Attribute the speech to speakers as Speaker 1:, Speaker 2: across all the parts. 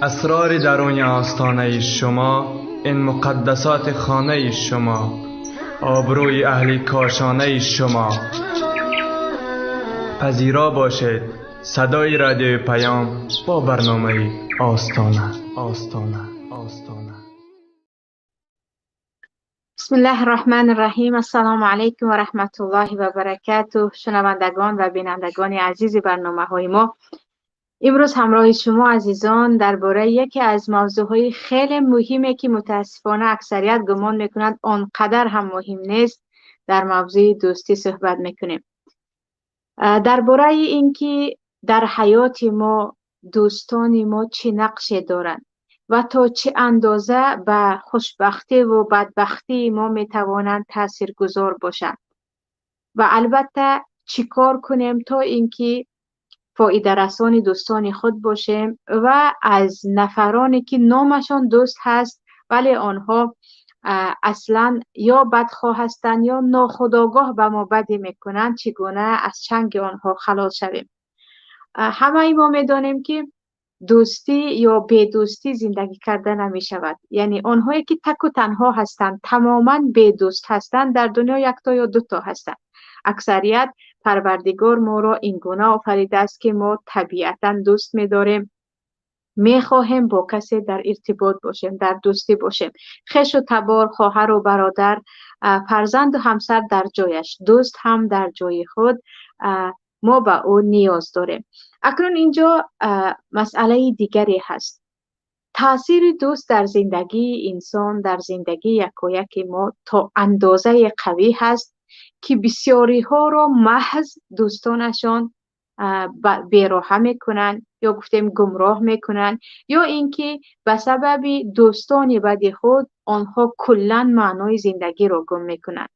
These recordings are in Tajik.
Speaker 1: Асрори даруни остонаи шумо, ин муқаддасоти хонаи шумо, обрӯи аҳли кошонаи шумо. Пазиро бошед садои радиои Паём бо барномаи Остона, Остона, Остона.
Speaker 2: بسم الله الرحمن الرحیم. السلام علیکم و رحمت الله و برکاته. شنوندگان و بینندگان عزیز برنامه های ما، امروز همراه شما عزیزان درباره یکی از موضوعهای خیلی مهمه که متاسفانه اکثریت گمان میکنند آنقدر هم مهم نیست، در موضوع دوستی صحبت میکنیم. درباره اینکه در حیات ما دوستان ما چه نقشی دارند و تا چه اندازه به خوشبختی و بدبختی ما میتوانند تاثیرگذار باشند و البته چیکار کنیم تا اینکه فایده رسان دوستان خود باشیم و از نفرانی که نامشان دوست هست ولی آنها اصلا یا بدخواه هستند یا ناخودآگاه به ما بدی میکنند، چگونه از چنگ آنها خلاص شویم. همه ما میدانیم که دوستی یا بی‌دوستی زندگی کرده نمی شود. یعنی آنهایی که تک و تنها هستند، تماما بی‌دوست هستند، در دنیا یک تا یا دو تا هستند. اکثریت پروردگار ما را این گونه آفریده است که ما طبیعتاً دوست می‌داریم، می‌خواهیم با کسی در ارتباط باشیم، در دوستی باشیم. خویش و تبار، خواهر و برادر، فرزند و همسر در جایش، دوست هم در جای خود، ما به او نیاز داریم. اکنون اینجا مسئله دیگری هست. تاثیر دوست در زندگی انسان، در زندگی یکایک ما تا اندازه قوی هست که بسیاری ها را محض دوستانشان بیراهه میکنن یا گفتیم گمراه میکنن، یا اینکه به سبب دوستان بد خود آنها کلا معنای زندگی را گم میکنن.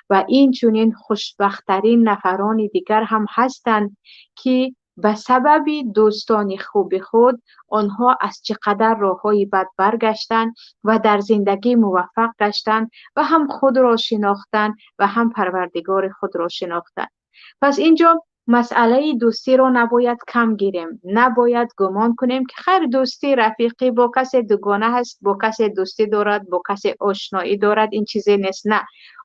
Speaker 2: و این چنین خوشبخت‌ترین نفران دیگر هم هستند که به سبب دوستان خوب خود آنها از چقدر راه‌های بد برگشتند و در زندگی موفق گشتند و هم خود را شناختند و هم پروردگار خود را شناختند. پس اینجا مسئله دوستی را نباید کم گیریم، نباید گمان کنیم که خیر دوستی رفیقی با کسی دوگانه هست، با کسی دوستی دارد، با کسی آشنایی دارد، این چیزی نیست. نه،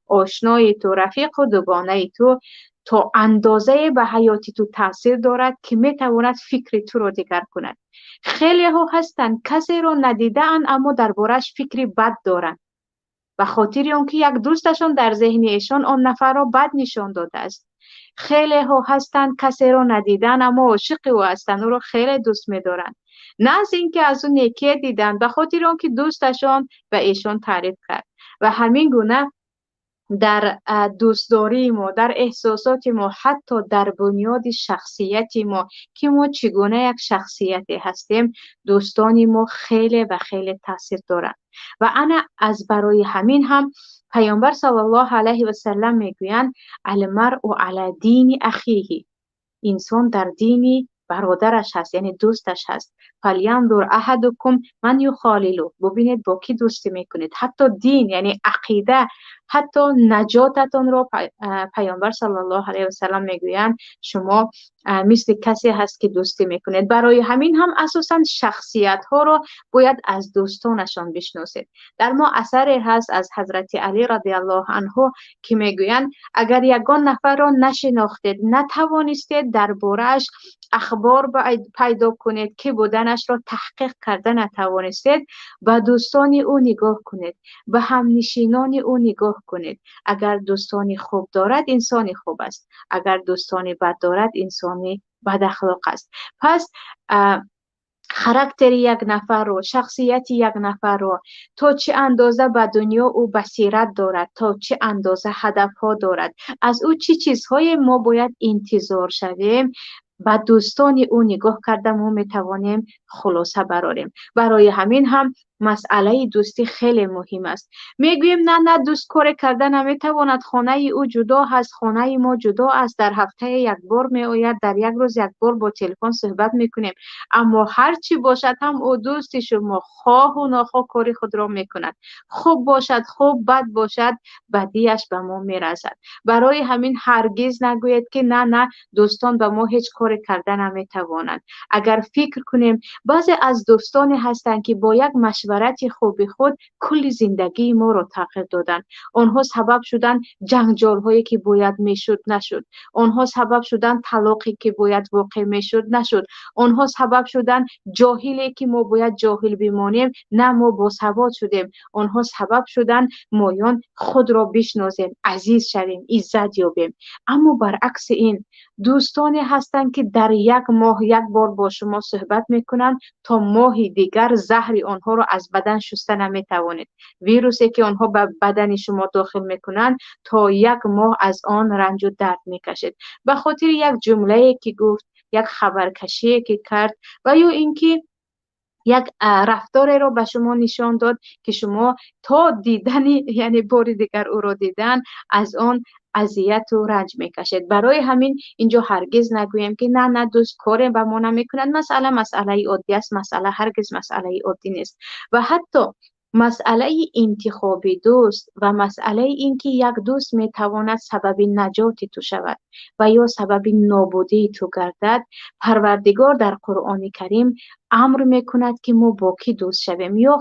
Speaker 2: آشنای تو، رفیق و دوگانه تو تا اندازه به حیات تو تاثیر دارد که میتواند فکر تو رو دیگر کند. خیلی ها هستند کسی رو ندیدن اما دربارش فکری بد دارند، به خاطر آنکه یک دوستشان در ذهن ایشان آن نفر را بد نشان داده است. خیلی ها هستند کسی رو ندیدن اما عاشق او هستند، او رو خیلی دوست می‌دارند، نه از اینکه از او نیکی دیدن، به خاطر آنکه دوستشان به ایشان تعریف کرد. و همین گونه در دوستداری ما، در احساسات ما، حتی در بنیاد شخصیت ما که ما چگونه یک شخصیت هستیم، دوستان ما خیلی و خیلی تاثیر دارند. و انا از برای همین هم پیامبر صلی الله علیه و سلم میگویند المرء علی دین اخیه، انسان در دین برادرش هست، یعنی دوستش هست. فلینظر احدکم من یخالل، ببینید با کی دوستی میکنید. حتی دین یعنی عقیده، حتی نجاتتان را پیامبر صلی الله علیه و سلم میگویند شما مثل کسی هست که دوستی میکنید. برای همین هم اساسا شخصیت ها را باید از دوستانشان بشناسید. در ما اثری هست از حضرت علی رضی الله عنه که میگویند اگر یگان نفر را نشناختید، نتوانستید درباره‌اش اخبار پیدا کنید که بودنش را تحقیق کرده نتوانستید، به دوستان او نگاه کنید، به همنشینان او نگاه کنید. اگر دوستانی خوب دارد انسانی خوب است، اگر دوستانی بد دارد انسانی بد اخلاق است. پس خاراکتر یک نفر رو، شخصیت یک نفر رو، تا چه اندازه به دنیا او بصیرت دارد، تا چه اندازه هدفها دارد، از او چه چیزهای ما باید انتظار شویم، به دوستان او نگاه کرده ما میتوانیم خلاصه براریم. برای همین هم Масъалаи дӯстӣ хеле муҳим аст. Мегӯем на, на, дӯст коре карда наметавонад, хонаи ӯ ҷудо ҳаст, хонаи мо ҷудо аст, дар ҳафтае як бор меояд, дар як рӯз як бор бо телефон суҳбат мекунем. Аммо ҳар чӣ бошад ҳам ӯ дӯсти шумо хоҳу нохоҳ кори худро мекунад. Хуб бошад хуб, бад бошад бадиаш ба мо мерасад. Барои ҳамин ҳаргиз нагӯед ки на, на, дӯстон ба мо ҳеҷ коре карда наметавонанд. Агар фикр кунем, баъзе аз дӯстоне ҳастанд ки бо як машварати хуби худ кулли зиндагии моро тағйир доданд. Онҳо сабаб шуданд ҷанҷолҳое ки бояд мешуд нашуд. Онҳо сабаб шуданд талоқе ки бояд воқеъ мешуд нашуд. Онҳо сабаб шуданд ҷоҳиле ки мо бояд ҷоҳил бимонем, на мо босавод шудем. Онҳо сабаб шуданд моён худро бишносем, азиз шавем, иззат ёбем. Аммо баръакси ин дӯстоне ҳастанд ки дар як моҳ як бор бо шумо суҳбат мекунанд, то моҳи дигар заҳри онҳоро аз бадан шуста наметавонед. Вирусе ки онҳо ба бадани шумо дохил мекунанд, то як моҳ аз он ранҷу дард мекашед. Ба хотири як ҷумлае ки гуфт, як хабаркашие ки кард ва ё ин ки як рафтореро ба шумо нишон дод ки шумо то дидани, яъне бори дигар ӯро дидан, аз он азияту ранҷ мекашед. Барои ҳамин инҷо ҳаргиз нагӯем ки на, на, дӯст коре ба мо намекунад. Масъала масъалаи оддӣ аст, масъала ҳаргиз масъалаи оддӣ нест. Ва ҳатто масъалаи интихоби дӯст ва масъалаи ин ки як дӯст метавонад сабаби наҷоти ту шавад ва ё сабаби нобудии ту гардад, Парвардигор дар Қуръони Карим амр мекунад ки мо бо кӣ дӯст шавем, ё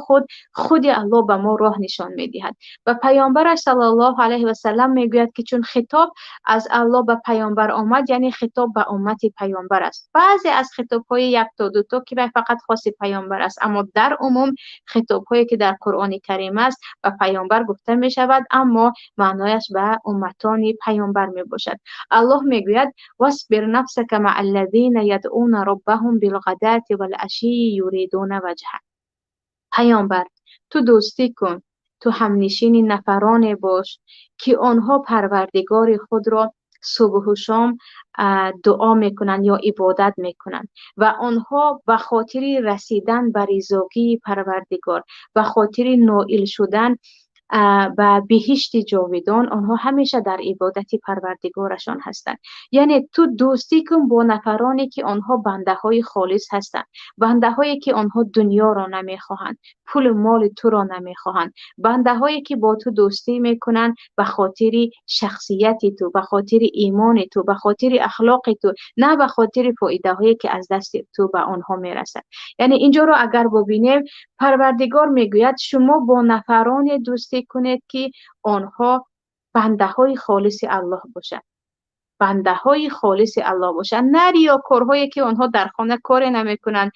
Speaker 2: худи Аллоҳ ба мо роҳ нишон медиҳад. Ба паёмбараш саллаллоҳу алайҳи васаллам мегӯяд ки чун хитоб аз Аллоҳ ба паёмбар омад, яъне хитоб ба уммати паёмбар аст. Баъзе аз хитобҳои як то ду то ки фақат хоси паёмбар аст, аммо дар умум хитобҳое ки дар Қуръони Карим аст ба паёмбар гуфта мешавад, аммо маънояш ба умматони паёмбар мебошад. Аллоҳ мегӯяд: васбир нафсака маъа аллазина ядъуна роббаҳум билғадати вал-ашийи юридуна ваҷҳа. Паёмбар, ту дӯстӣ кун, ту ҳамнишини нафароне бош ки онҳо парвардигори худро субҳу шом дуо мекунанд ё ибодат мекунанд ва онҳо ба хотири расидан ба ризогии парвардигор, ба хотири ноил шудан ба биҳишти ҷовидон, онҳо ҳамеша дар ибодати парвардигорашон ҳастанд. Яъне ту дӯстӣ кун бо нафароне ки онҳо бандаҳои холис ҳастанд, бандаҳое ки онҳо дунёро намехоҳанд, пулу моли туро намехоҳанд, бандаҳое ки бо ту дӯстӣ мекунанд ба хотири шахсияти ту, ба хотири имони ту, ба хотири ахлоқи ту, на ба хотири фоидаҳое ки аз дасти ту ба онҳо мерасад. Яъне инҷоро агар бубинем, Парвардигор мегӯяд шумо бо нафароне дӯстӣ кунед ки онҳо бандаҳои холиси Аллоҳ бошанд, бандаҳои холиси Аллоҳ бошанд, на риёкорҳое ки онҳо дар хона коре намекунанд,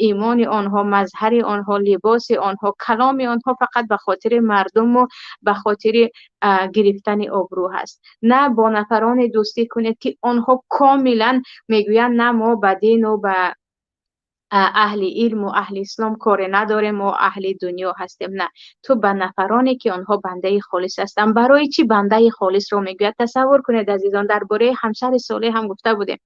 Speaker 2: имони онҳо, мазҳари онҳо, либоси онҳо, каломи онҳо фақат ба хотири мардуму ба хотири гирифтани обрӯ ҳаст. На бо нафароне дӯстӣ кунед ки онҳо комилан мегӯянд на мо ба дину ба аҳли илму аҳли ислом коре надорем, мо аҳли дунё ҳастем. На, ту ба нафароне ки онҳо бандаи холис ҳастанд. Барои чӣ бандаи холисро мегӯяд? Тасаввур кунед азизон, дар бораи ҳамсари солеҳ ҳам гуфта будем.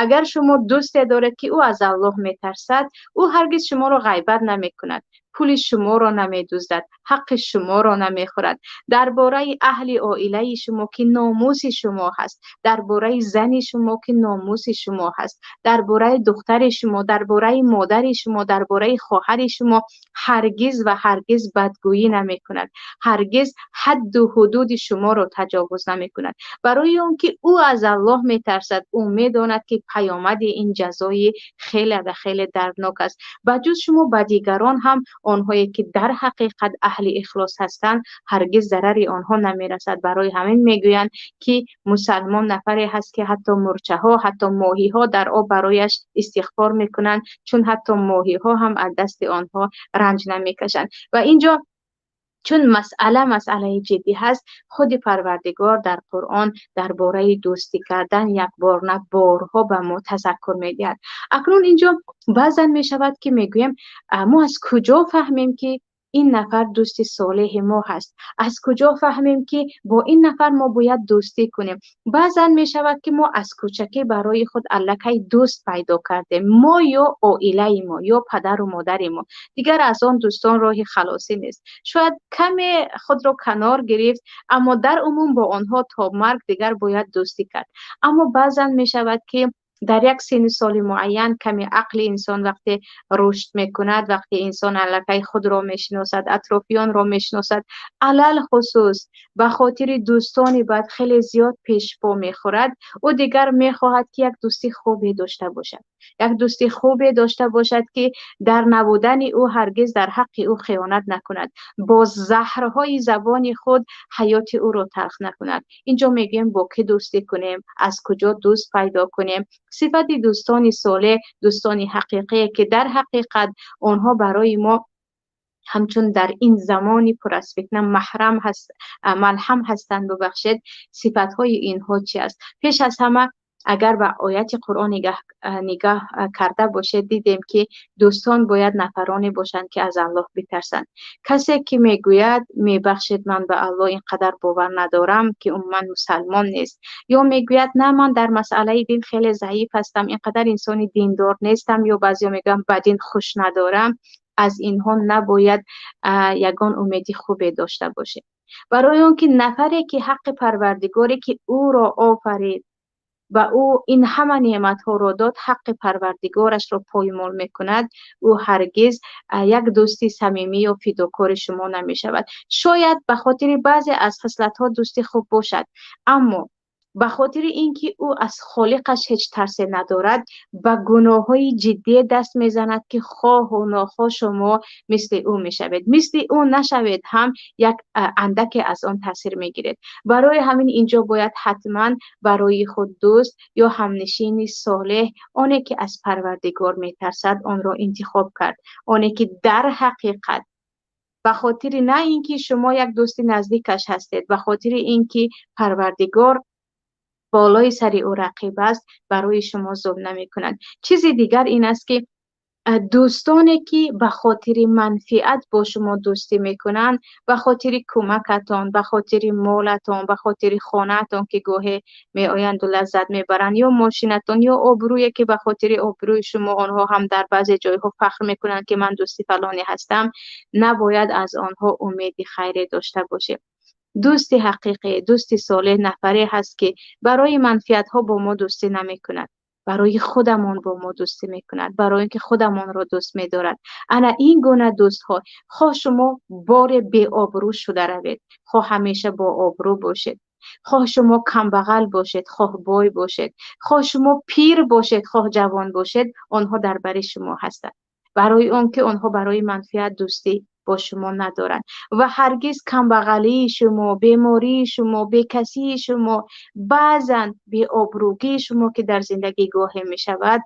Speaker 2: Агар шумо дӯсте доред ки ӯ аз Аллоҳ метарсад, ӯ ҳаргиз шуморо ғайбат намекунад, пули шуморо намедуздад, ҳаққи шуморо намехӯрад. Дар бораи аҳли оилаи шумо ки номуси шумо ҳаст, дар бораи зани шумо ки номуси шумо ҳаст, дар бораи духтари шумо, дар бораи модари шумо, дар бораи хоҳари шумо ҳаргиз ва ҳаргиз бадгӯйӣ намекунад, ҳаргиз ҳадду ҳудуди шуморо таҷовуз намекунад. Барои он ки ӯ аз Аллоҳ метарсад, ӯ медонад ки паёмади ин ҷазои хеле ва хеле дарднок аст. Ба ҷуз шумо ба дигарон ҳам онҳое ки дар ҳақиқат аҳли ихлос ҳастанд, ҳаргиз зарари онҳо намерасад. Барои ҳамин мегӯянд ки мусалмон нафаре ҳаст ки ҳатто мурчаҳо, ҳатто моҳиҳо дар об барояш истиғфор мекунанд, чун ҳатто моҳиҳо ҳам аз дасти онҳо ранҷ намекашанд. Ва инҷо чун масъала масъалаи ҷиддӣ ҳаст, худи Парвардигор дар Қуръон дар бораи дӯстӣ кардан як бор на борҳо ба мо тазаккур медиҳад. Акнун инҷо баъзан мешавад ки мегӯем мо аз куҷо фаҳмем ки ин нафар дӯсти солеҳи мо ҳаст? Аз куҷо фаҳмем, ки бо ин нафар мо бояд дӯстӣ кунем? Баъзан мешавад, ки мо аз кӯчакӣ барои худ аллакай дӯст пайдо кардем, мо ё оилаи мо ё падару модари мо. Дигар аз он дӯстон роҳи халосӣ нест. Шояд каме худро канор гирифт, аммо дар умум бо онҳо то марг дигар бояд дӯстӣ кард. Аммо баъзан мешавад, ки дар як синни соли муайян каме ақли инсон вақте рушд мекунад, вақте инсон аллакай худро мешиносад, атрофиёнро мешиносад, алалхусус ба хотири дӯстони бад хеле зиёд пешпо мехӯрад, ӯ дигар мехоҳад, ки як дӯсти хубе дошта бошад. Як дӯсти хубе дошта бошад, ки дар набудани ӯ ҳаргиз дар ҳаққи ӯ хиёнат накунад, бо заҳрҳои забони худ ҳаёти ӯро талх накунад. Инҷо мегӯем, бо кӣ дӯстӣ кунем, аз куҷо дӯст пайдо кунем. Сифати дӯстони солеҳ, дӯстони ҳақиқие, ки дар ҳақиқат онҳо барои мо ҳамчун дар ин замони пур аз фитна маҳрам ҳаст, малҳам ҳастанд, бубахшед, сифатҳои инҳо чи аст? Пеш аз ҳама, агар ба ояти Қуръон нигоҳ карда бошед, дидем, ки дӯстон бояд нафароне бошанд, ки аз Аллоҳ битарсанд. Касе ки мегӯяд, мебахшед, ман ба Аллоҳ ин қадар бовар надорам, ки умуман мусалмон нест, ё мегӯяд, на, ман дар масъалаи дин хеле заиф ҳастам, ин қадар инсони диндор нестам, ё баъзеҳо мегӯянд, ба дин хуш надорам, аз инҳо набояд ягон умеди хубе дошта бошем. Барои он ки нафаре ки ҳаққи Парвардигоре, ки ӯро офарид, ба ӯ ин ҳама неъматҳоро дод, ҳаққи Парвардигорашро поймол мекунад, ӯ ҳаргиз як дӯсти самимӣ ё фидокори шумо намешавад. Шояд ба хотири баъзе аз хислатҳо дӯсти хуб бошад, аммо ба хотири ин ки ӯ аз Холиқаш ҳеҷ тарсе надорад, ба гуноҳҳои ҷиддие даст мезанад, ки хоҳу нохоҳ шумо мисли ӯ мешавед. Мисли ӯ нашавед ҳам, як андаке аз он таъсир мегиред. Барои ҳамин инҷо бояд ҳатман барои худ дӯст ё ҳамнишини солеҳ, оне ки аз Парвардигор метарсад, онро интихоб кард, оне ки дар ҳақиқат ба хотири на ин ки шумо як дӯсти наздикаш ҳастед, ба хотири ин ки Парвардигор болои сари ӯ рақиб аст, барои шумо зулм намекунад. Чизи дигар ин аст, ки дӯстоне ки ба хотири манфиат бо шумо дӯстӣ мекунанд, ба хотири кӯмакатон, ба хотири молатон, ба хотири хонаатон, ки гоҳе меоянду лаззат мебаранд, ё мошинатон, ё обрӯе, ки ба хотири обрӯи шумо онҳо ҳам дар баъзе ҷойҳо фахр мекунанд, ки ман дӯсти фалонӣ ҳастам, набояд аз онҳо умеди хайре дошта бошем. Дӯсти ҳақиқӣ, дӯсти солеҳ нафаре ҳаст, ки барои манфиатҳо бо мо дӯстӣ намекунад, барои худамон бо мо дӯстӣ мекунад, барои инки худамонро дӯст медорад. Ана ин гуна дӯстҳо, хоҳ шумо боре беобрӯ шуда равед, хоҳ ҳамеша бо обрӯ бошед, хоҳ шумо камбағал бошед, хоҳ бой бошед, хоҳ шумо пир бошед, хоҳ ҷавон бошед, онҳо дар бари шумо ҳастанд. Барои он ки онҳо барои манфиат дӯстӣ бо шумо надоранд ва ҳаргиз камбағалии шумо, бемории шумо, бекасии шумо, баъзан беобрӯгии шумо, ки дар зиндагӣ гоҳе мешавад,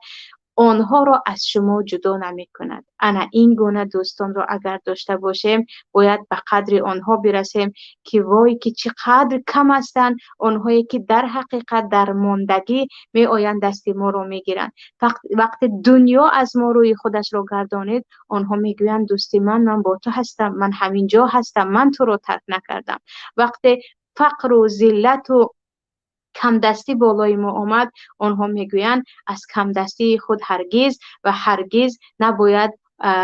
Speaker 2: онҳоро аз шумо ҷудо намекунад. Ана ин гуна дӯстонро агар дошта бошем, бояд ба қадри онҳо бирасем, ки вой, ки чӣ қадр кам ҳастанд онҳое, ки дар ҳақиқат дар мондагӣ меоянд, дасти моро мегиранд. Вақте дунё аз мо рӯи худашро гардонид, онҳо мегӯянд, дӯсти ман, ман бо ту ҳастам, ман ҳамин ҷо ҳастам, ман туро тарк накардам. Вақте фақру зиллату камдастӣ болои мо омад, онҳо мегӯянд, аз камдастии худ ҳаргиз ва ҳаргиз набояд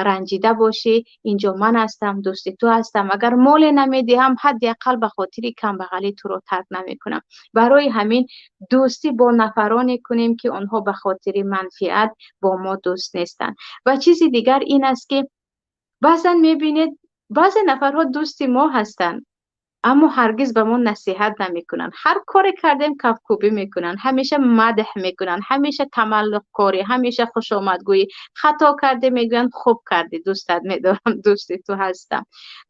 Speaker 2: ранҷида бошӣ, инҷо ман ҳастам, дӯсти ту ҳастам, агар моле намедиҳам, ҳадди ақал ба хотири камбағалӣ туро тарк намекунам. Барои ҳамин дӯстӣ бо нафароне кунем, ки онҳо ба хотири манфиат бо мо дӯст нестанд. Ва чизи дигар ин аст, ки баъзан мебинед, баъзе нафарҳо дӯсти мо ҳастанд, аммо ҳаргиз ба мо насиҳат намекунанд. Ҳар коре кардем, кафкӯбӣ мекунанд, ҳамеша мадҳ мекунанд, ҳамеша тамаллуқкорӣ, ҳамеша хушомадгӯӣ. Хато карде, мегӯянд, хуб кардӣ, дӯстат медорам, дӯсти ту ҳастам.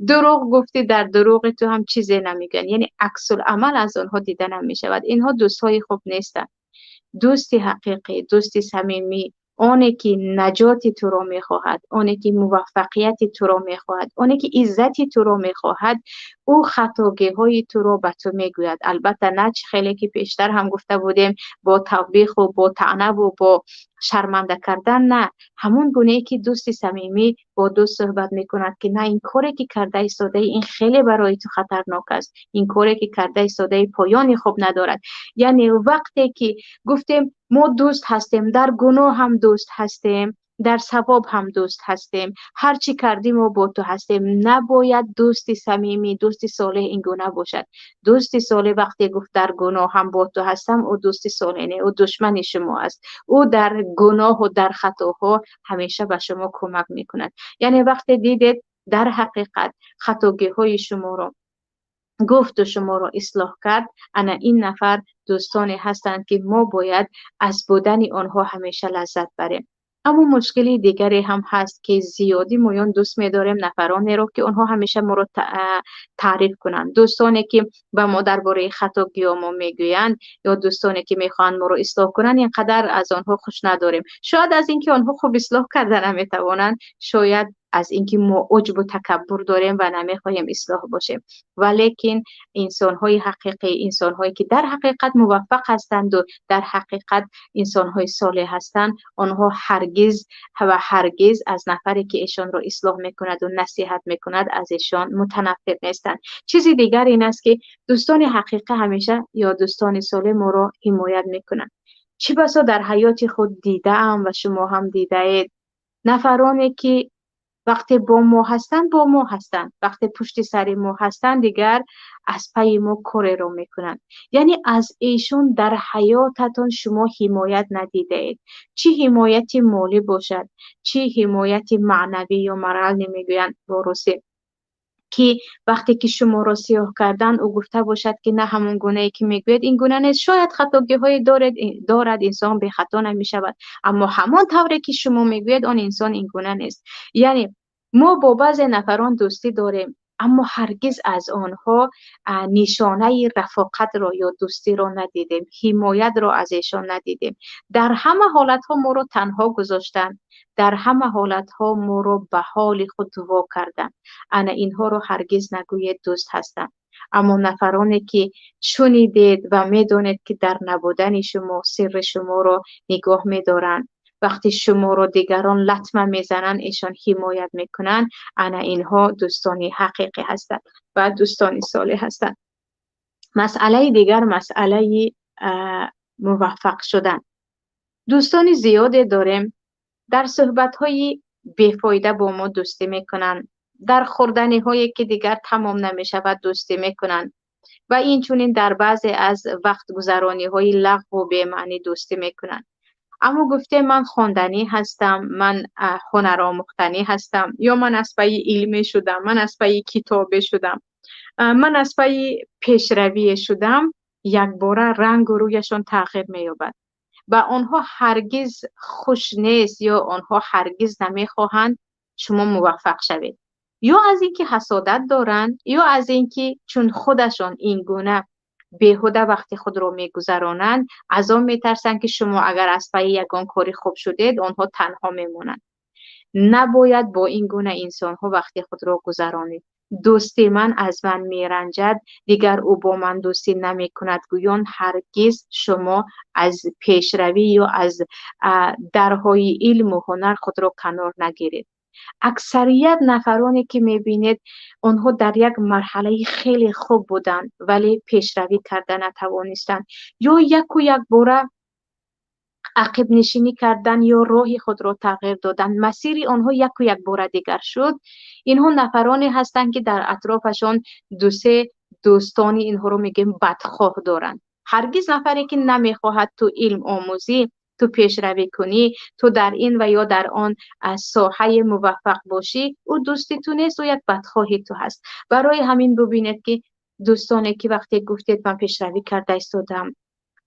Speaker 2: Дурӯғ гуфтӣ, дар дурӯғи ту ҳам чизе намегӯянд. Яъне аксулъамал аз онҳо дида намешавад. Инҳо дӯстҳои хуб нестанд. Дӯсти ҳақиқӣ, дӯсти самимӣ оне ки наҷоти туро мехоҳад, оне ки муваффақияти туро мехоҳад, оне ки иззати туро мехоҳад, ӯ хатогиҳои туро ба ту мегӯяд. Албатта, на чӣ хеле ки пештар ҳам гуфта будем, бо тавбиху бо таънаву бо Шарманда кардан на, ҳамон гунае ки дӯсти самимӣ бо дӯст суҳбат мекунад, ки на, ин коре ки карда истодаи, ин хеле барои ту хатарнок аст, ин коре ки карда истодаи поёни хуб надорад. Яъне вақте ки гуфтем, мо дӯст ҳастем, дар гуноҳ ҳам дӯст ҳастем, дар савоб ҳам дӯст ҳастем, ҳар чӣ кардӣ, мо бо ту ҳастем. Набояд дӯсти самимӣ, дӯсти солеҳ ин гуна бошад. Дӯсти солеҳ вақте гуфт, дар гуноҳ ҳам бо ту ҳастам, ӯ дӯсти солеҳ не, ӯ душмани шумо аст. Ӯ дар гуноҳу дар хатоҳо ҳамеша ба шумо кӯмак мекунад. Яъне вақте дидед, дар ҳақиқат хатогиҳои шуморо гуфту шуморо ислоҳ кард, ана ин нафар дӯстоне ҳастанд, ки мо бояд аз будани онҳо ҳамеша лаззат барем. Аммо мушкили дигаре ҳам ҳаст, ки зиёдӣ моён дӯст медорем нафаронеро, ки онҳо ҳамеша моро таъриф кунанд. Дӯстоне ки ба мо дар бораи хатогиҳо мо мегӯянд ё дӯстоне ки мехоҳанд моро ислоҳ кунанд, ин қадар аз онҳо хуш надорем. Шояд аз ин ки онҳо хуб ислоҳ карда наметавонанд, шояд аз ин ки мо уҷбу такаббур дорем ва намехоҳем ислоҳ бошем. Валекин инсонҳои ҳақиқӣ, инсонҳое ки дар ҳақиқат муваффақ ҳастанду дар ҳақиқат инсонҳои солеҳ ҳастанд, онҳо ҳаргиз ва ҳаргиз аз нафаре ки эшонро ислоҳ мекунаду насиҳат мекунад, аз эшон мутанаффир нестанд. Чизи дигар ин аст, ки дӯстони ҳақиқӣ ҳамеша ё дӯстони солеҳ моро ҳимоят мекунанд. Чӣ басо дар ҳаёти худ дидаам ва шумо ҳам дидаед нафароне ки вақте бо мо ҳастанд, бо мо ҳастанд, вақте пушти сари мо ҳастанд, дигар аз пайи мо кореро мекунанд. Яъне аз эшон дар ҳаётатон шумо ҳимоят надидаед, чӣ ҳимояти молӣ бошад, чӣ ҳимояти маънавӣ ё моральный мегӯянд бо русӣ, ки вақте ки шуморо сиёҳ кардан, ӯ гуфта бошад, ки на, ҳамон гунае ки мегӯяд, ин гуна нест. Шояд хатогиҳое дорад, инсон бехато намешавад, аммо ҳамон тавре ки шумо мегӯяд, он инсон ин гуна нест. Яъне мо бо баъзе нафарон дӯстӣ дорем, аммо ҳаргиз аз онҳо нишонаи рафоқатро ё дӯстиро надидем, ҳимоятро аз эшон надидем. Дар ҳама ҳолатҳо моро танҳо гузоштанд, дар ҳама ҳолатҳо моро ба ҳоли худ во карданд. Ана инҳоро ҳаргиз нагӯед дӯст ҳастанд. Аммо нафароне ки шунидед ва медонед, ки дар набудани шумо сирри шуморо нигоҳ медоранд, вақте шуморо дигарон латма мезананд, эшон ҳимоят мекунанд, ана инҳо дӯстони ҳақиқӣ ҳастанд ва дӯстони солеҳ ҳастанд. Масъалаи дигар, масъалаи муваффақ шудан. Дӯстони зиёде дорем, дар суҳбатҳои бефоида бо мо дӯстӣ мекунанд, дар хӯрданиҳое ки дигар тамом намешавад дӯстӣ мекунанд ва инчунин дар баъзе аз вақтгузарониҳои лағву бемаънӣ дӯстӣ мекунанд. Аммо гуфтем, ман хонданӣ ҳастам, ман ҳунаромӯхтанӣ ҳастам, ё ман аз пайи илме шудам, ман аз пайи китобе шудам, ман аз пайи пешравие шудам, якбора рангу рӯяшон тағйир меёбад ва онҳо ҳаргиз хуш нест ё онҳо ҳаргиз намехоҳанд шумо муваффақ шавед. Ё аз ин ки ҳасодат доранд, ё аз ин ки чун худашон ин гуна беҳуда вақти худро мегузаронанд, аз он метарсанд, ки шумо агар аз пайи ягон кори хуб шудед, онҳо танҳо мемонанд. Набояд бо ин гуна инсонҳо вақти худро гузаронед. Дӯсти ман аз ман меранҷад, дигар ӯ бо ман дӯстӣ намекунад гӯён ҳаргиз шумо аз пешравӣ ё аз дарҳои илму ҳунар худро канор нагиред. Аксарият нафароне ки мебинед, онҳо дар як марҳалаи хеле хуб буданд, вале пешравӣ карда натавонистанд ё яку якбора ақибнишинӣ кардан ё роҳи худро тағйир доданд, масири онҳо яку якбора дигар шуд. Инҳо нафароне ҳастанд, ки дар атрофашон дусе дӯстони, инҳоро мегӯем, бадхоҳ доранд. Ҳаргиз нафаре ки намехоҳад ту илм омӯзӣ, ту пешравӣ кунӣ, ту дар ин ва ё дар он соҳаи муваффақ бошӣ, ӯ дӯсти ту нест, ӯ як бадхоҳи ту ҳаст. Барои ҳамин бубинед, ки дӯстоне ки вақте гуфтед, ман пешравӣ карда истодам,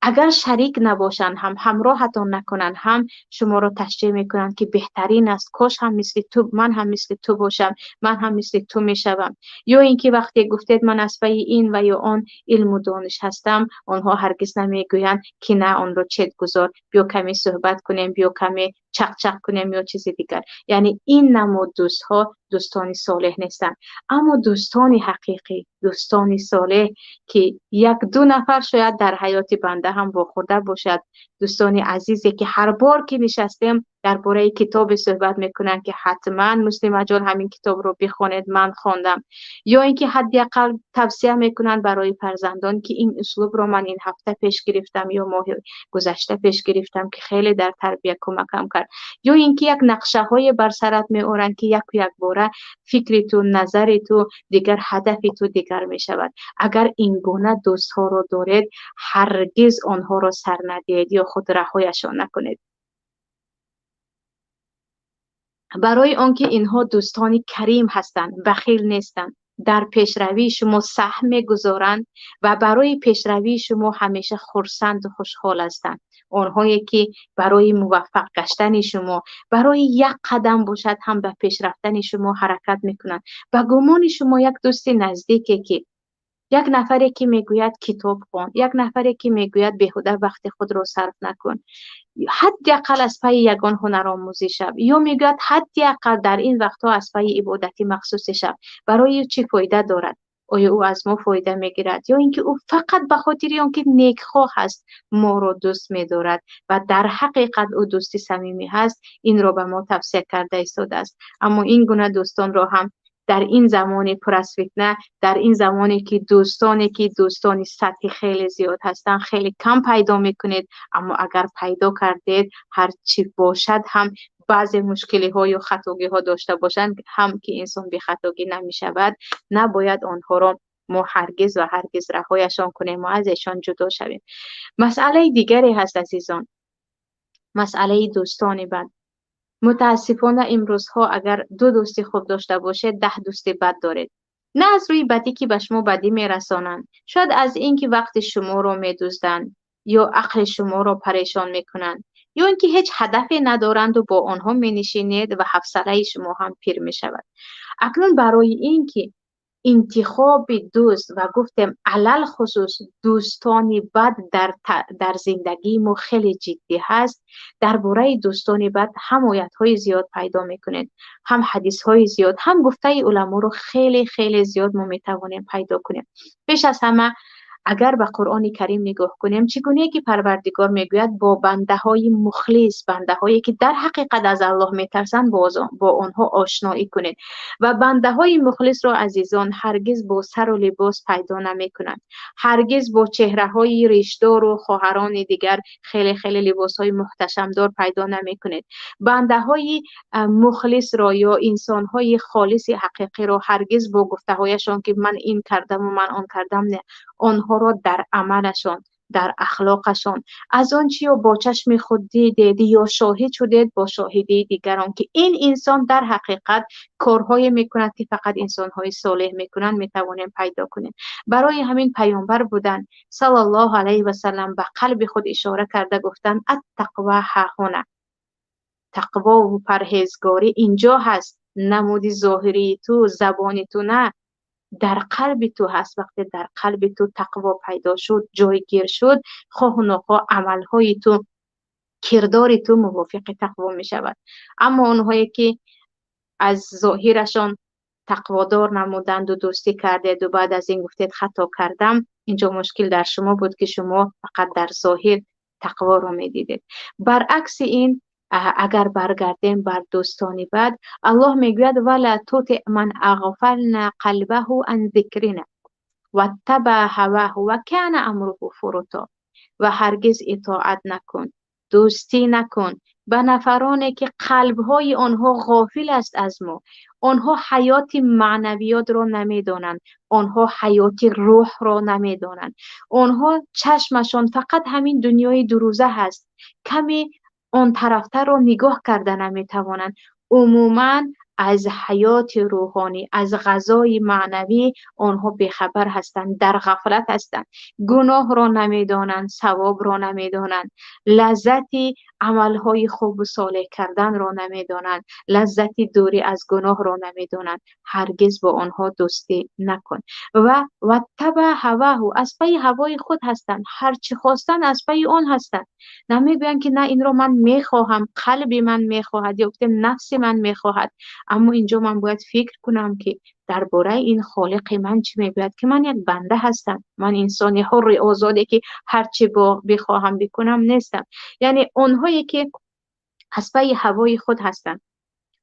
Speaker 2: агар шарик набошанд ҳам, ҳамроҳатон накунанд ҳам, шуморо ташҷеъ мекунанд, ки беҳтарин аст, кош ҳам мисли ту, ман ҳам мисли ту бошам, ман ҳам мисли ту мешавам. Ё ин ки вақте гуфтед, ман аз пайи ин ва ё он илму дониш ҳастам, онҳо ҳаргиз намегӯянд, ки на, онро чет гузор, биё каме суҳбат кунем, биё каме чақчақ кунем ё чизи дигар. Яъне ин намуд дӯстҳо дӯстони солеҳ нестанд. Аммо дӯстони ҳақиқӣ Дӯстони солеҳ ки як ду нафар шояд дар ҳаёти банда ҳам вохӯрда бошад, дӯстони азизе ки ҳар бор ки нишастем дар бораи китобе суҳбат мекунанд ки ҳатман Муслимаҷон ҳамин китобро бихонед, ман хондам, ё ин ки ҳадди ақал тавсия мекунанд барои фарзандон ки ин услубро ман ин ҳафта пеш гирифтам ё моҳи гузашта пеш гирифтам ки хеле дар тарбия кӯмакам кард, ё ин ки як нақшаҳое бар сарат меоранд ки яку якбора фикри ту, назари ту дигар, ҳадафи ту дигар мешавад. Агар ин гуна дӯстҳоро доред, ҳаргиз онҳоро сар надиҳед ё худ раҳояшон накунед. Барои он ки инҳо дӯстони карим ҳастанд, бахил нестанд, дар пешравии шумо саҳм мегузоранд ва барои пешравии шумо ҳамеша хурсанду хушҳол ҳастанд. Онҳое ки барои муваффақ гаштани шумо, барои як қадам бошад ҳам ба пешрафтани шумо ҳаракат мекунанд. Ба гумони шумо як дӯсти наздике ки як нафаре ки мегӯяд китоб хон, як нафаре ки мегӯяд беҳуда вақти худро сарф накун, ҳадди ақал аз пайи ягон ҳунаромӯзӣ шав, ё мегӯяд ҳадди ақал дар ин вақтҳо аз пайи ибодати махсусе шав, барои чӣ фоида дорад? Оё ӯ аз мо фоида мегирад ё ин ки ӯ фақат ба хотири он ки некхоҳ аст моро дӯст медорад ва дар ҳақиқат ӯ дӯсти самимӣ ҳаст, инро ба мо тавсия карда истодааст. Аммо ин гуна дӯстонро ҳам дар ин замони пур аз фитна, дар ин замоне ки дӯстоне ки дӯстони сатҳи хеле зиёд ҳастанд, хеле кам пайдо мекунед. Аммо агар пайдо кардед, ҳар чӣ бошад ҳам баъзе мушкилиҳо ё хатогиҳо дошта бошанд ҳам ки инсон бехатогӣ намешавад, набояд онҳоро мо ҳаргиз ва ҳаргиз раҳояшон кунем ва аз эшон ҷудо шавем. Масъалаи дигаре ҳаст азизон, масъалаи дӯстони бад. Мутаассифона имрӯзҳо агар ду дӯсти хуб дошта бошед, 10 дӯсти бад доред. На аз рӯи бадӣ ки ба шумо бадӣ мерасонанд, шояд аз ин ки вақти шуморо медузданд ё ақли шуморо парешон мекунанд, ё ин ки ҳеҷ ҳадафе надоранду бо онҳо менишинед ва ҳавсалаи шумо ҳам пир мешавад. Акнун барои ин ки интихоби дӯст ва гуфтем алалхусус дӯстони бад дар зиндагии мо хеле ҷиддӣ ҳаст, дар бораи дӯстони бад ҳам оятҳои зиёд пайдо мекунед, ҳам ҳадисҳои зиёд, ҳам гуфтаи уламоро хеле хеле зиёд мо метавонем пайдо кунем. Пеш аз ҳама агар ба Қуръони Карим нигоҳ кунем, чӣ гуна ки Парвардигор мегӯяд бо бандаҳои мухлис, бандаҳое ки дар ҳақиқат аз Аллоҳ метарсанд, бо онҳо ошноӣ кунед. Ва бандаҳои мухлисро азизон ҳаргиз бо сару либос пайдо намекунанд, ҳаргиз бо чеҳраҳои ришдору хоҳарони дигар хеле хеле либосҳои муҳташамдор пайдо намекунед. Бандаҳои мухлисро ё инсонҳои холиси ҳақиқиро ҳаргиз бо гуфтаҳояшон ки ман ин кардаму ман он кардам, не, онҳоро дар амалашон, дар ахлоқашон, аз он чи ё бо чашми худ дидед ё шоҳид шудед бо шоҳидии дигарон ки ин инсон дар ҳақиқат корҳое мекунад ки фақат инсонҳои солеҳ мекунанд, метавонем пайдо кунем. Барои ҳамин паёмбар буданд саллаллоҳу алайҳи васаллам ба қалби худ ишора карда гуфтанд аттақва ҳаҳуна, тақвову парҳезгорӣ инҷо ҳаст, намуди зоҳирии ту, забони ту на, дар қалби ту ҳаст. Вақте дар қалби ту тақво пайдо шуд, ҷойгир шуд, хоҳу нохоҳ амалҳои ту, кирдори ту мувофиқи тақво мешавад. Аммо онҳое ки аз зоҳирашон тақводор намуданду дӯстӣ кардеду баъд аз ин гуфтед хато кардам, инҷо мушкил дар шумо буд ки шумо фақат дар зоҳир тақворо медидед. Баръакси ин агар баргардем бар дӯстони бад, Аллоҳ мегӯяд вала тути ман ағфална қалбаҳу ан зикрина ваттаба ҳаваҳу ва кана амруҳу фуруто. Ва ҳаргиз итоат накун, дӯстӣ накун ба нафароне ки қалбҳои онҳо ғофил аст аз мо. Онҳо ҳаёти маънавиётро намедонанд, онҳо ҳаёти рӯҳро намедонанд, онҳо чашмашон фақат ҳамин дунёи дурӯза ҳаст, каме он тарафтарро нигоҳ карда наметавонанд. Умуман аз ҳаёти рӯҳонӣ, аз ғазои маънавӣ онҳо бехабар ҳастанд, дар ғафлат ҳастанд, гуноҳро намедонанд, савобро намедонанд, лаззати амалҳои хубу солеҳ карданро намедонанд, лаззати дурӣ аз гуноҳро намедонанд. Ҳаргиз бо онҳо дӯстӣ накун. Ва ваттаба ҳаваҳу, аз пайи ҳавои худ ҳастанд, ҳар чӣ хостанд аз пайи он ҳастанд. Намегӯянд ки на, инро ман мехоҳам, қалби ман мехоҳад ё гуфтем нафси ман мехоҳад. Аммо инҷо ман бояд фикр кунам, ки дар бораи ин холиқи ман чӣ мегӯяд, ки ман як банда ҳастам, ман инсони ҳурри озоде, ки ҳар чӣ бихоҳам бикунам, нестам. Яъне онҳое ки аз пайи ҳавои худ ҳастанд,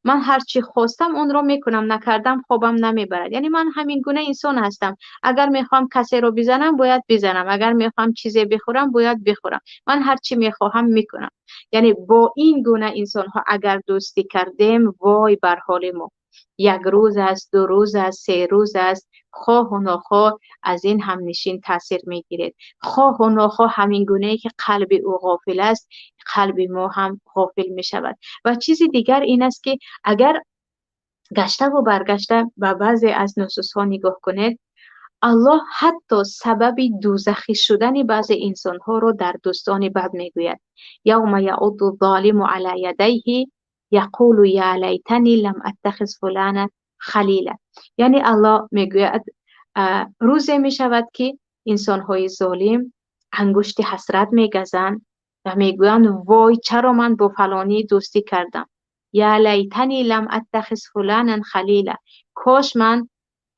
Speaker 2: ман ҳар чӣ хостам онро мекунам, накардам хобам намебарад. Яъне ман ҳамин гуна инсон ҳастам. Агар мехоҳам касеро бизанам, бояд бизанам. Агар мехоҳам чизе бихӯрам, бояд бихӯрам. Ман ҳар чӣ мехоҳам мекунам. Яъне бо ин гуна инсонҳо агар дӯстӣ кардем, вой бар ҳоли мо. Як рӯз аст, ду рӯз аст, се рӯз аст, хоҳу нохоҳ аз ин ҳамнишин таъсир мегиред. Хоҳу нохоҳ ҳамин гунае ки қалби ӯ ғофил аст, қалби мо ҳам ғофил мешавад. Ва чизи дигар ин аст, ки агар гаштаву баргашта ба баъзе аз нусусҳо нигоҳ кунед, Аллоҳ ҳатто сабаби дӯзахӣ шудани баъзе инсонҳоро дар дӯстони бад мегӯяд. Явма яъудду золиму ала ядайҳи яқулу я лайтани лам аттахиз фулана халила. Яъне Аллоҳ мегӯяд, рӯзе мешавад, ки инсонҳои золим ангушти ҳасрат мегазанд ва мегӯянд: вой, чаро ман бо фалонӣ дӯстӣ кардам? Я лайтани лам аттахиз фуланан халила. Кош ман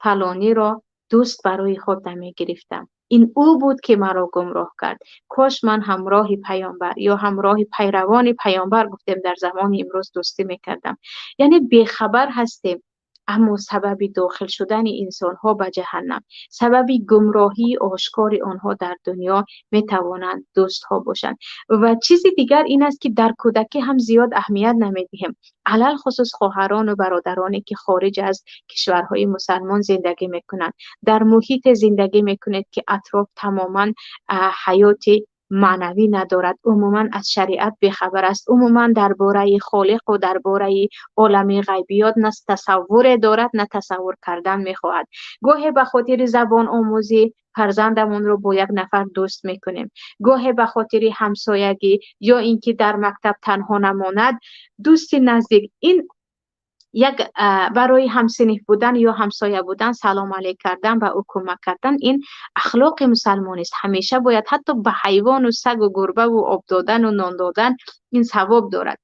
Speaker 2: фалониро дӯст барои худ намегирифтам. Ин ӯ буд, ки маро гумроҳ кард. Кош ман ҳамроҳи паёмбар ё ҳамроҳи пайравони паёмбар, гуфтем, дар замони имрӯз дӯстӣ мекардам. Яъне бехабар ҳастем, аммо сабаби дохил шудани инсонҳо ба ҷаҳаннам, сабаби гумроҳии ошкори онҳо дар дунё метавонанд дӯстҳо бошанд. Ва чизи дигар ин аст, ки дар кӯдакӣ ҳам зиёд аҳамият намедиҳем. Алалхусус хоҳарону бародароне, ки хориҷ аз кишварҳои мусалмон зиндагӣ мекунанд. Дар муҳите зиндагӣ мекунед, ки атроф тамоман ҳаёти маънавӣ надорад, умуман аз шариат бехабар аст, умуман дар бораи холиқу дар бораи олами ғайбиёт на тасаввуре дорад, на тасаввур кардан мехоҳад. Гоҳе ба хотири забономӯзӣ фарзандамонро бо як нафар дӯст мекунем, гоҳе ба хотири ҳамсоягӣ ё ин ки дар мактаб танҳо намонад, дӯсти наздик ин як барои ҳамсинф будан ё ҳамсоя будан, салом алейк кардан, ба ӯ кӯмак кардан, ин ахлоқи мусалмонист. Ҳамеша бояд ҳатто ба ҳайвону сагу гурбаву об додану нон додан ин савоб дорад.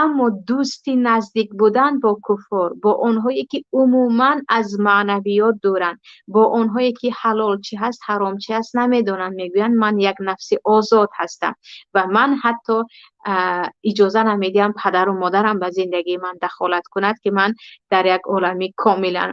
Speaker 2: Аммо дӯсти наздик будан бо куффор, бо онҳое ки умуман аз маънавиёт дуранд, бо онҳое ки ҳалол чӣ ҳаст, ҳаром чӣ ҳаст намедонанд, мегӯянд: ман як нафси озод ҳастам ва ман ҳатто иҷоза намедиҳам падару модарам ба зиндагии ман дахолат кунад, ки ман дар як олами комилан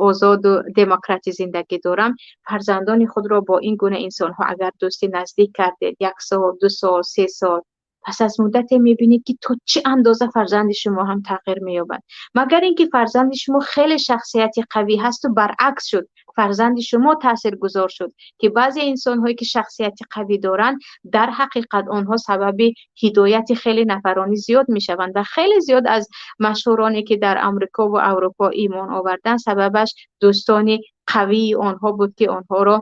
Speaker 2: озоду демократӣ зиндагӣ дорам. Фарзандони худро бо ин гуна инсонҳо агар дӯсти наздик кардед, як сол, 2 сол, 3 сол, пас аз муддате мебинед, ки то чӣ андоза фарзанди шумо ҳам тағйир меёбад. Магар ин ки фарзанди шумо хеле шахсияти қавӣ ҳасту баръакс шуд, фарзанди шумо таъсиргузор шуд, ки баъзе инсонҳое ки шахсияти қавӣ доранд, дар ҳақиқат онҳо сабаби ҳидояти хеле нафарони зиёд мешаванд ва хеле зиёд аз машҳуроне, ки дар Амрико ва Аврупо имон оварданд, сабабаш дӯстони қавии онҳо буд, ки онҳоро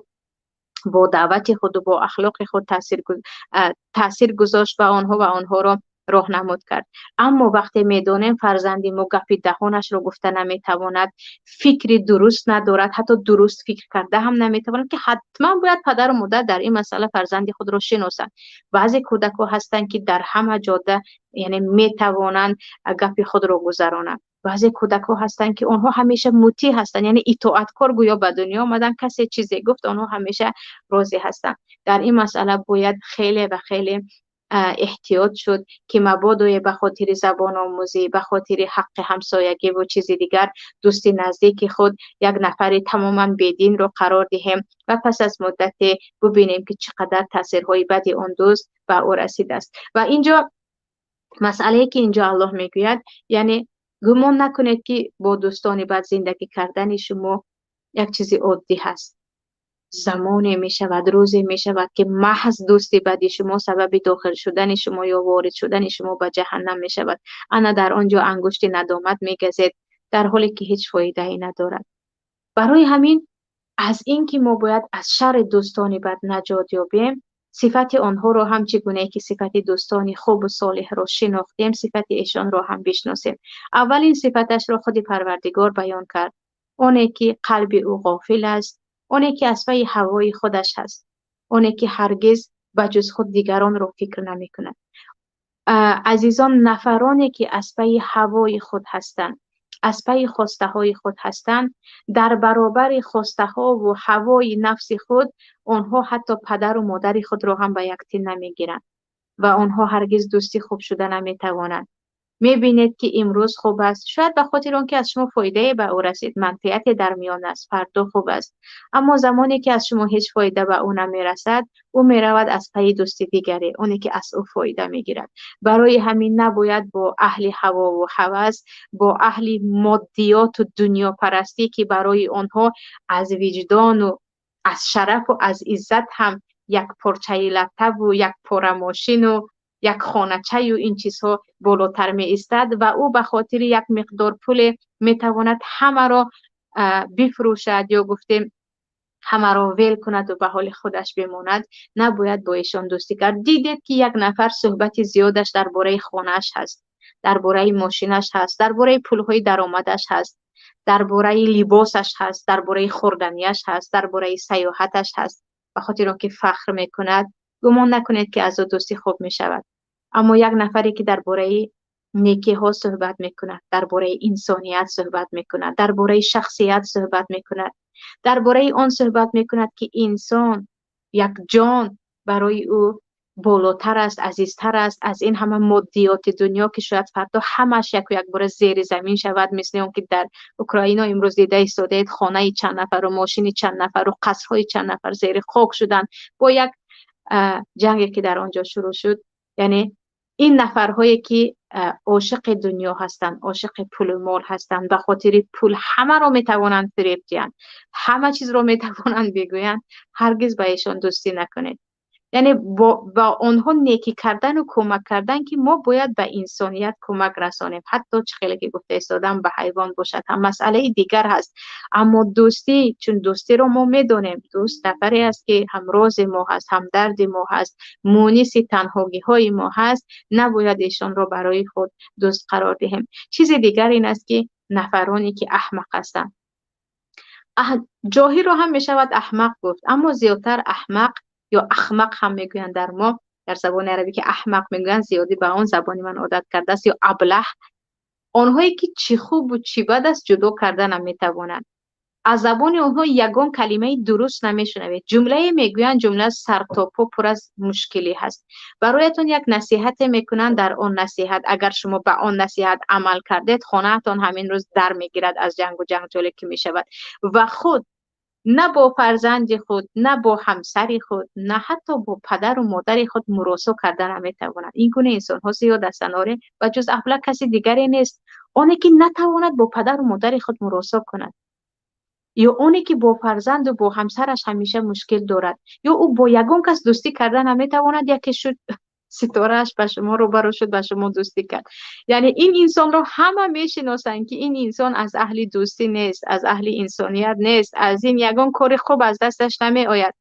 Speaker 2: бо даъвати худу бо ахлоқи худ таъсир гузошт ба онҳо ва онҳоро роҳнамуд кард. Аммо вақте медонем, фарзанди мо гапи даҳонашро гуфта наметавонад, фикри дуруст надорад, ҳатто дуруст фикр карда ҳам наметавонад, ки ҳатман бояд падару модар дар ин масъала фарзанди худро шиносанд. Баъзе кӯдакҳо ҳастанд, ки дар ҳама ҷода, яъне метавонанд гапи худро гузаронанд. Баъзе кӯдакҳо ҳастанд, ки онҳо ҳамеша мутеъ ҳастанд, яъне итоаткор гӯё ба дунё омаданд, касе чизе гуфт, онҳо ҳамеша розӣ ҳастанд. Дар ин масъала бояд хеле ва хеле эҳтиёт шуд, ки мабодое ба хотири забономӯзӣ, ба хотири ҳаққи ҳамсоягӣ ва чизи дигар дӯсти наздики худ як нафари тамоман бединро қарор диҳем ва пас аз муддате бубинем, ки чӣ қадар таъсирҳои бади он дӯст ба ӯ расидааст. Ва инҷо масъалае, ки инҷо Аллоҳ мегӯяд, яъне гумон накунед, ки бо дӯстони бад зиндагӣ кардани шумо як чизи оддӣ ҳаст. Замоне мешавад, рӯзе мешавад, ки маҳз дӯсти бади шумо сабаби дохил шудани шумо ё ворид шудани шумо ба ҷаҳаннам мешавад. Ана дар он ҷо ангушти надомат мегазед, дар ҳоле ки ҳеҷ фоидае надорад. Барои ҳамин аз ин ки мо бояд аз шарри дӯстони бад наҷот ёбем, сифати онҳоро ҳам, чӣ гунае ки сифати дӯстони хубу солеҳро шинохтем, сифати эшонро ҳам бишносем. Аввалин сифаташро худи Парвардигор баён кард: оне ки қалби ӯ ғофил аст, оне ки аз пайи ҳавои худаш ҳаст, оне ки ҳаргиз ба ҷуз худ дигаронро фикр намекунад. Азизон, нафароне ки аз пайи ҳавои худ ҳастанд, аз пайи хостаҳои худ ҳастанд, дар баробари хостаҳо ва ҳавои нафси худ онҳо ҳатто падару модари худро ҳам ба як тин намегиранд ва онҳо ҳаргиз дӯсти хуб шуда наметавонанд. Мебинед ки имрӯз хуб аст, шояд ба хотири он ки аз шумо фоидае ба ӯ расид, манфиате дар миён аст, фардо хуб аст. Аммо замоне ки аз шумо ҳеҷ фоида ба ӯ намерасад, ӯ меравад аз пайи дӯсти дигаре, оне ки аз ӯ фоида мегирад. Барои ҳамин набояд бо аҳли ҳавову ҳавас, бо аҳли моддиёту дунёпарастӣ, ки барои онҳо аз виҷдону аз шарафу аз иззат ҳам як порчаи латтаву як пора мошину як хоначаю ин чизҳо болотар меистад ва ӯ ба хотири як миқдор пуле метавонад ҳамаро бифурӯшад ё гуфтем ҳамаро вел кунад ва ба ҳоли худаш бимонад. Набояд бо эшон дӯстӣ кард. Дидед ки як нафар суҳбати зиёдаш дар бораи хонааш ҳаст, дар бораи мошинаш ҳаст, дар бораи пулҳои даромадаш ҳаст, дар бораи либосаш ҳаст, дар бораи хӯрданияш ҳаст, дар бораи сайёҳаташ ҳаст, ба хотири он ки фахр мекунад. Гумон накунед ки аз ӯ дӯстӣ хуб мешавад. Аммо як нафаре ки дар бораи некиҳо суҳбат мекунад, дар бораи инсоният суҳбат мекунад, дар бораи шахсият суҳбат мекунад, дар бораи он суҳбат мекунад ки инсон як ҷон барои ӯ болотар аст, азизтар аст аз ин ҳама моддиёти дунё, ки шояд фардо ҳамааш яку якбора зери замин шавад, мисли он ки дар Украино имрӯз дида истодаед, хонаи чанд нафару мошини чанд нафару қасрҳои чанд нафар зери хок шуданд бо як ҷанге ки дар он ҷо шурӯъ шуд. Яъне ин нафарҳое ки ошиқи дунё ҳастанд, ошиқи пулу мол ҳастанд, ба хотири пул ҳамаро метавонанд фиреб диҳанд, ҳама чизро метавонанд бигӯянд, ҳаргиз ба эшон дӯстӣ накунед. Яъне ба онҳо некӣ кардану кӯмак кардан, ки мо бояд ба инсоният кӯмак расонем, ҳатто чӣ хеле ки гуфта истодам ба ҳайвон бошад ҳам масъалаи дигар ҳаст. Аммо дӯстӣ, чун дӯстиро мо медонем, дӯст нафаре аст ки ҳамрози мо ҳаст, ҳамдарди мо ҳаст, муниси танҳогиҳои мо ҳаст, набояд эшонро барои худ дӯст қарор диҳем. Чизи дигар ин аст ки нафароне ки аҳмақ ҳастанд, ҷоҳилро ҳам мешавад аҳмақ гуфт, аммо зиёдтар аҳмақ ё ахмақ ҳам мегӯянд дар мо, дар забони арабӣ ки аҳмақ мегӯянд, зиёдӣ ба он забони ман одат кардааст, ё аблаҳ. Онҳое ки чӣ хубу чӣ бад аст ҷудо карда наметавонанд. Аз забони онҳо ягон калимаи дуруст намешунавед. Ҷумлае мегӯянд, ҷумла сартопо пур аз мушкилӣ ҳаст. Бароятон як насиҳате мекунанд, дар он насиҳат агар шумо ба он насиҳат амал кардед, хонаатон ҳамин рӯз дар мегирад аз ҷангу ҷанҷоле ки мешавад. Ва худ на бо фарзанди худ, на бо ҳамсари худ, на ҳатто бо падару модари худ муросо карда наметавонад. Ин гуна инсонҳо зиёд ҳастанд, оре, ва ҷуз аблаҳ каси дигаре нест. Оне ки натавонад бо падару модари худ муросо кунад, ё оне ки бо фарзанду бо ҳамсараш ҳамеша мушкил дорад, ё ӯ бо ягон кас дӯстӣ карда наметавонад, яке шуд ситорааш ба шумо рӯбарӯ шуд, ба шумо дӯстӣ кард. Яъне ин инсонро ҳама мешиносанд ки ин инсон аз аҳли дӯстӣ нест, аз аҳли инсоният нест, аз ин ягон кори хуб аз дасташ намеояд.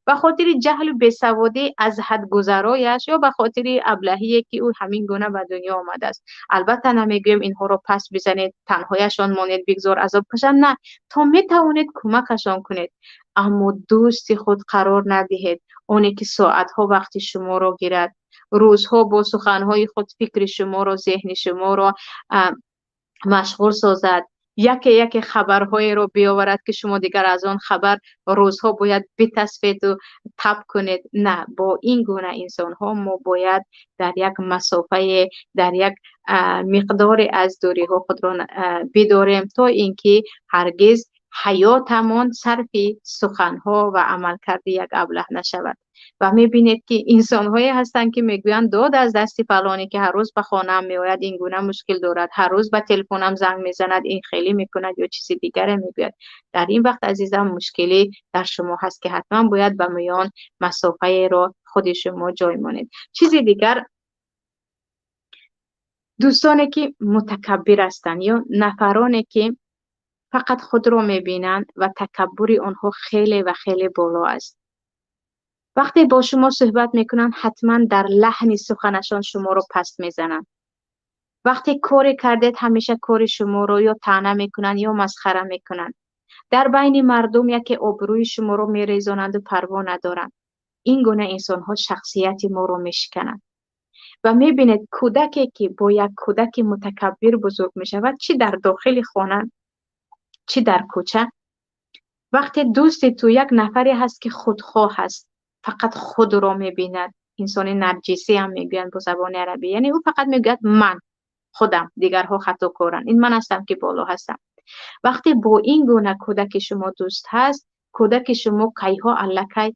Speaker 2: Ба хотири ҷаҳлу бесаводӣ аз ҳадгузарояш ё ба хотири аблаҳие ки ӯ ҳамин гуна ба дунё омадааст. Албатта намегӯем инҳоро пас бизанед, танҳояшон монед, бигзор азоб кашанд, на, то метавонед кӯмакашон кунед, аммо дӯсти худ қарор надиҳед, оне ки соатҳо вақти шуморо гирад, рӯзҳо бо суханҳои худ фикри шуморо, зеҳни шуморо машғул созад, яке яке хабарҳоеро биёварад ки шумо дигар аз он хабар рӯзҳо бояд битасфеду таб кунед. На, бо ин гуна инсонҳо мо бояд дар як масофае, дар як миқдоре аз дурӣҳо худро бидорем, то ин ки ҳаргиз ҳаётамон сарфи суханҳо ва амалкарди як аблаҳ нашавад. Ва мебинед ки инсонҳое ҳастанд ки мегӯянд дод аз дасти фалоне ки ҳар рӯз ба хонаам меояд, ин гуна мушкил дорад, ҳар рӯз ба телефонам занг мезанад, ин хеле мекунад ё чизи дигаре мегӯяд. Дар ин вақт азизам мушкилӣ дар шумо ҳаст ки ҳатман бояд ба миён масофаеро худи шумо ҷой монед. Чизи дигар, дӯстоне ки мутакаббир ҳастанд ё нафароне ки фақат худро мебинанд ва такаббури онҳо хеле ва хеле боло аст. Вақте бо шумо суҳбат мекунанд, ҳатман дар лаҳни суханашон шуморо паст мезананд. Вақте коре кардед, ҳамеша кори шуморо ё таъна мекунанд ё масхара мекунанд. Дар байни мардум яке обрӯи шуморо мерезонанду парво надоранд. Ин гуна инсонҳо шахсияти моро мешикананд. Ва мебинед, кӯдаке ки бо як кӯдаки мутакаббир бузург мешавад, чӣ дар дохили хона, чӣ дар кӯча, вақте дӯсти ту як нафаре ҳаст ки худхоҳ аст, фақат худро мебинад, инсони нарҷисӣ ҳам мегӯянд бо забони арабӣ, яъне ӯ фақат мегӯяд ман худам, дигарҳо хатокоранд, ин ман ҳастам ки боло ҳастам. Вақте бо ин гуна кӯдаки шумо дӯст ҳаст, кӯдаки шумо кайҳо аллакай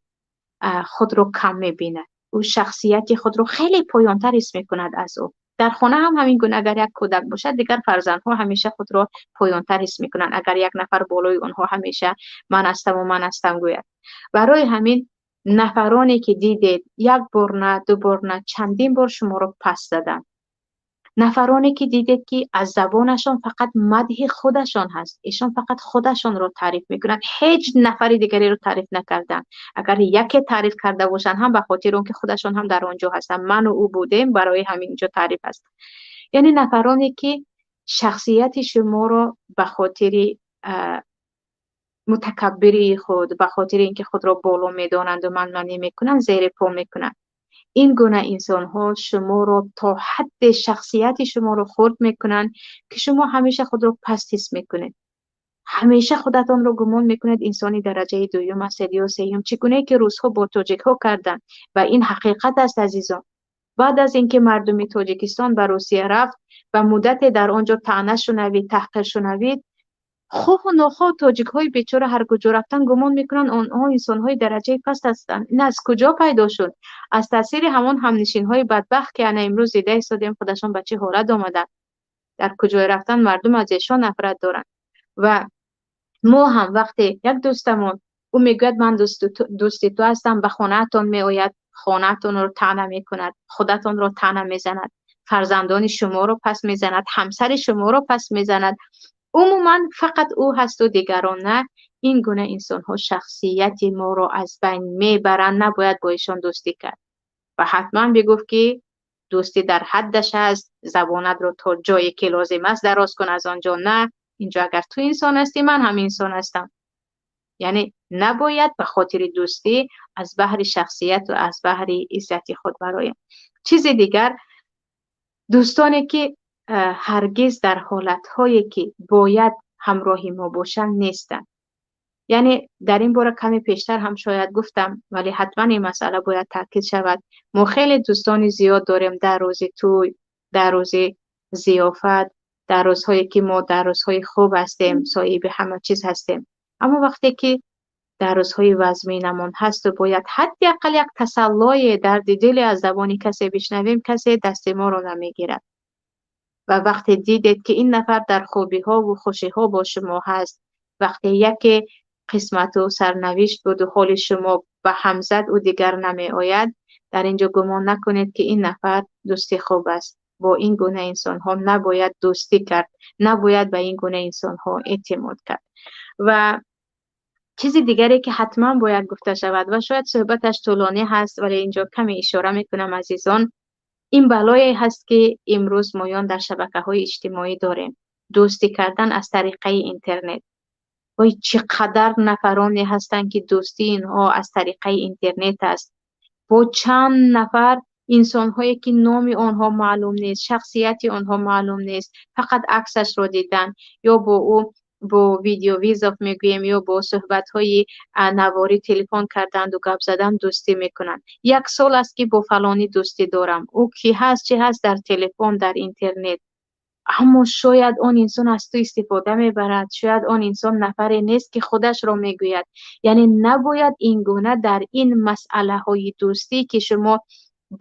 Speaker 2: худро кам мебинад, ӯ шахсияти худро хеле поёнтар ҳис мекунад аз ӯ. Дар хона ҳам ҳамин гуна агар як кӯдак бошад, дигар фарзандҳо ҳамеша худро поёнтар ҳис мекунанд, агар як нафар болои онҳо ҳамеша ман ҳастаму ман ҳастам гӯяд. Барои ҳамин нафароне ки дидед, як бор на, ду бор на, чандин бор шуморо пас заданд, нафароне ки дидед ки аз забонашон фақат мадҳи худашон ҳаст, эшон фақат худашонро таъриф мекунанд, ҳеҷ нафари дигареро таъриф накарданд. Агар яке таъриф карда бошанд ҳам ба хотири он ки худашон ҳам дар он ҷо ҳастанд, ману ӯ будем, барои ҳамин ҷо таъриф аст. Яъне нафароне ки шахсияти шуморо ба хотири мутакаббирии худ, ба хотири инки худро боло медонанду манманӣ мекунанд, зери по мекунанд. Ин гуна инсонҳо шуморо то ҳадде шахсияти шуморо хурд мекунанд, ки шумо ҳамеша худро паст ҳис мекунед. Ҳамеша худатонро гумон мекунед инсони дараҷаи дуюм ҳастед ё сеюм, чӣ гунае ки русҳо бо тоҷикҳо карданд. Ва ин ҳақиқат аст, азизон. Баъд аз инки мардуми Тоҷикистон ба Русия рафт ва муддате дар он ҷо таъна шунавид, таҳқир шунавид, хоҳу нохоҳ тоҷикҳои бечора ҳар куҷо рафтан гумон мекунанд онҳо инсонҳои дараҷаи паст ҳастанд. Ин аз куҷо пайдо шуд? Аз таъсири ҳамон ҳамнишинҳои бадбахт, ки ана имрӯз дида истодем худашон ба чӣ ҳолат омаданд. Дар куҷое рафтан мардум аз эшон нафрат доранд. Ва мо ҳам вақте як дӯстамон, ӯ мегӯяд ман дӯсти ту ҳастам, ба хонаатон меояд, хонаатонро таъна мекунад, худатонро таъна мезанад, фарзандони шуморо пас мезанад, ҳамсари шуморо пас мезанад. Умуман фақат ӯ ҳасту дигарон на. Ин гуна инсонҳо шахсияти моро аз байн мебаранд, набояд бо эшон дӯстӣ кард. Ва ҳатман бигуфт ки дӯстӣ дар ҳаддаш аст, забонатро то ҷое ки лозим аст дароз кун, аз он ҷо на. Инҷо агар ту инсон ҳастӣ, ман ҳам инсон ҳастам. Яъне набояд ба хотири дӯстӣ аз баҳри шахсият ва аз баҳри иззати худ бароем. Чизи дигар, дӯстоне ки ҳаргиз дар ҳолатҳое ки бояд ҳамроҳи мо бошанд нестанд. Яъне дар ин бора каме пештар ҳам шояд гуфтам, вале ҳатман ин масъала бояд таъкид шавад. Мо хеле дӯстони зиёд дорем дар рӯзи тӯй, дар рӯзи зиёфат, дар рӯзҳое ки мо дар рӯзҳои хуб ҳастем, соҳиби ҳама чиз ҳастем. Аммо вақте ки дар рӯзҳои вазминамон ҳасту бояд ҳадди ақал як тасаллое, дарди диле аз забони касе бишнавем, касе дасти моро намегирад. Ва вақте дидед ки ин нафар дар хубиҳову хушиҳо бо шумо ҳаст, вақте яке қисмату сарнавишт буду ҳоли шумо ба ҳам зад, ӯ дигар намеояд, дар ин ҷо гумон накунед ки ин нафар дӯсти хуб аст. Бо ин гуна инсонҳо набояд дӯстӣ кард, набояд ба ин гуна инсонҳо эътимод кард. Ва чизи дигаре ки ҳатман бояд гуфта шавад ва шояд суҳбаташ тӯлонӣ ҳаст, вале инҷо каме ишора мекунам, азизон, ин балое ҳаст ки имрӯз моён дар шабакаҳои иҷтимоӣ дорем. Дӯстӣ кардан аз тариқаи интернет. Вой, чӣ қадар нафароне ҳастанд ки дӯстии инҳо аз тариқаи интернет аст. Бо чанд нафар инсонҳое ки номи онҳо маълум нест, шахсияти онҳо маълум нест, фақат аксашро дидан, ё бо ӯ бо видеовызов мегӯем, ё бо суҳбатҳои наворӣ телефон карданду гап задан дӯстӣ мекунанд. Як сол аст ки бо фалонӣ дӯстӣ дорам. Ӯ кӣ ҳаст, чӣ ҳаст дар телефон, дар интернет. Аммо шояд он инсон аз ту истифода мебарад, шояд он инсон нафаре нест ки худашро мегӯяд. Яъне набояд ин гуна дар ин масъалаҳои дӯстӣ ки шумо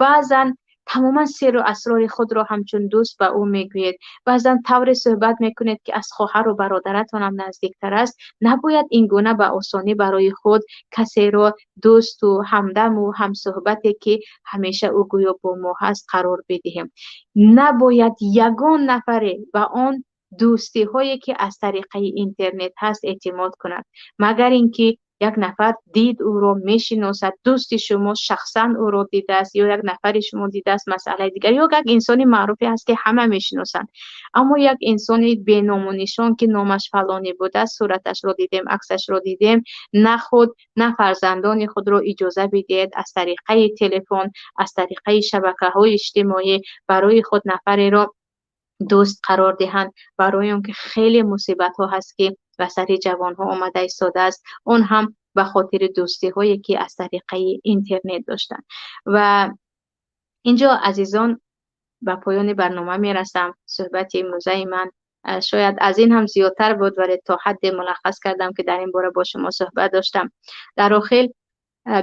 Speaker 2: баъзан тамоман сирру асрори худро ҳамчун дӯст ба ӯ мегӯед, баъзан тавре суҳбат мекунед ки аз хоҳару бародаратонам наздиктар аст, набояд ин гуна ба осонӣ барои худ касеро дӯсту ҳамдаму ҳамсуҳбате ки ҳамеша ӯ гӯё бо мо ҳаст қарор бидиҳем. Набояд ягон нафаре ба он дӯстиҳое ки аз тариқаи интернет ҳаст эътимод кунад, магар ин ки Як нафар дид ӯро, мешиносад, дӯсти шумо шахсан ӯро дидааст ё як нафари шумо дидааст, масъалаи дигар, ё як инсони маъруфе ҳаст, ки ҳама мешиносанд. Аммо як инсони беному нишон, ки номаш фалонӣ будааст, сураташро дидем, аксашро дидем, на худ, на фарзандони худро иҷоза бидиҳед аз тариқаи телефон, аз тариқаи шабакаҳои иҷтимоӣ барои худ нафареро дӯст қарор диҳанд, барои он ки хеле мусибатҳо ҳаст, ки ба сари ҷавонҳо омада истодааст, он ҳам ба хотири дӯстиҳое, ки аз тариқаи интернет доштанд. Ва инҷо, азизон, ба поёни барнома мерасам. Суҳбати имрӯзаи ман шояд аз ин ҳам зиёдтар буд, вале то ҳадде мулаххас кардам, ки дар ин бора бо шумо суҳбат доштам. Дар охир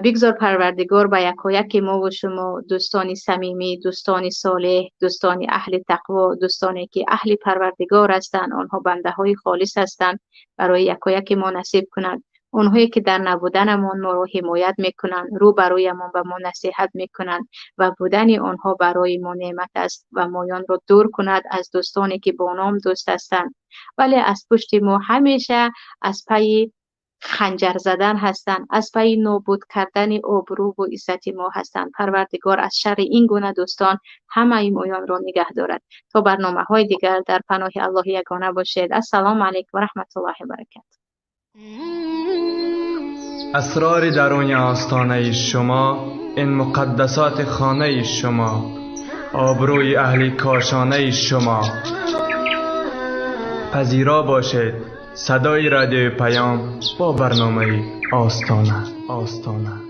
Speaker 2: бигзор Парвардигор ба якояки мо ва шумо дӯстони самимӣ, дӯстони солеҳ, дӯстони аҳли тақво, дӯстоне ки аҳли Парвардигор ҳастанд, онҳо бандаҳои холис ҳастанд, барои якояки мо насиб кунад. Онҳое ки дар набуданамон моро ҳимоят мекунанд, рӯ ба рӯямон ба мо насиҳат мекунанд ва будани онҳо барои мо неъмат аст ва моёнро дур кунад аз дӯстоне ки бо ном дӯст ҳастанд, вале аз пушти мо ҳамеша аз пайи ханҷар задан ҳастанд, аз пайи нобуд кардани обрӯ ва иззати мо ҳастанд. Парвардигор аз шарри ин гуна дӯстон ҳамаи моёнро нигаҳ дорад. То барномаҳои дигар дар паноҳи Аллоҳи ягона бошед. Ассалому алайкум ва раҳматуллоҳи ва баракатуҳ.
Speaker 1: Асрори даруни остонаи шумо, ин муқаддасоти хонаи шумо, обрӯи аҳли кошонаи шумо. Пазиро бошед садои радиои Паём бо барномаи Остона, Остона.